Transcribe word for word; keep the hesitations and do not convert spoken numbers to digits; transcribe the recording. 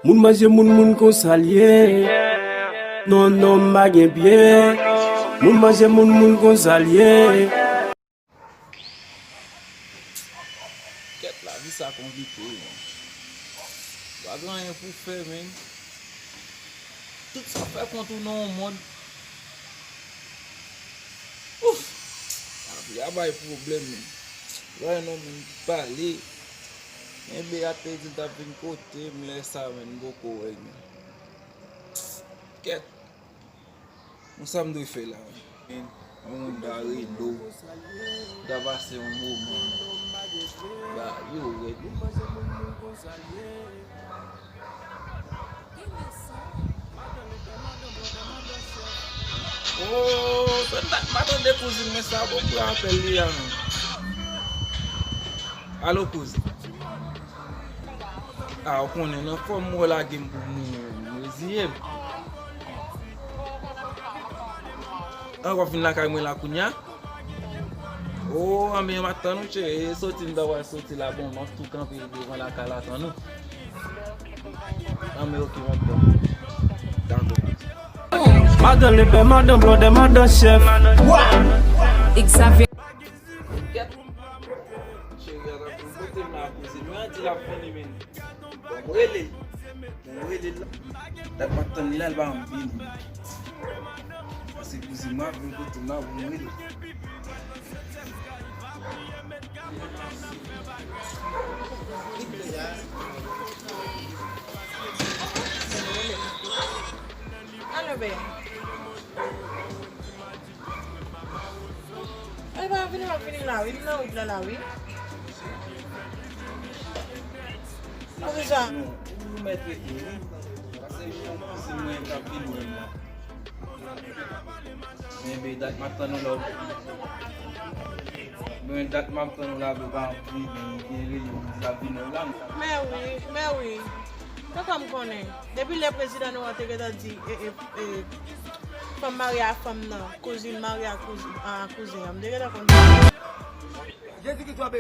Moun manje moun, moun konsa l ye. Non, non, m pa gen pye. Moun manje moun, moun konsa l ye. Kèt, lavi sa konplike, man. Pa gen anyen pou fè, men. Tout sa fè kont ou nan yon mond. Ouf! Lavi a bay pwoblèm, men. Lè yon moun pale, men Bea te di l t ap vin kote m lè sa, men m poko wè l, men. Kèt. Bon, sa m dwe fè la, men? Yon moun ta rele w, ta pase yon moman. Ba, yo rèd wi. Oh, se dat m pa tande kouzin mwen sa, bon, pou apèl li a, non. Alo, kouzin. A, ou konnen, nan fòm mwen lage m pou m reziye m. An, w ap vin lakay mwen la kounya? O, anben, m ap tann ou, cheri. E soti m ta pral soti la, bon, m ap tou kanpe devan lakay la tann ou. Anben, oke, m ap tann ou. Dakò. Madan lepè, madan blòdè, madan chèf. Xavier. Kèt. Cheri a t ap vin kote m la, kouzin mwen an di l ap vini, men. Bon, m rele l. Bon, m rele l la. Dat m ap tann li la, li pa janm vini. Pase kouzin mwen ap vin kote m la, bon, m rele l. Alo, bebe. Ay, pa vini, m ap vini la, wi. M nan wout la, la, wi. Poukisa? Non, ou mèt rete, wi. Pase yon kouzin mwen k ap vin wè m la. Men, bebe, dat m ap tann ou la. Men, dat m ap tann ou la, bebe, pa anpil, men, gen reyon, m di l ap vin wè w la, m ka. Men wi, men wi. Kaka m konnen. Depi lè prezidan nou an te gentan di, e, e, e, fanm marye a fanm nan, kouzin marye a kouzin, a kouzin an. M te gentan konn sa. Jezikri twòp.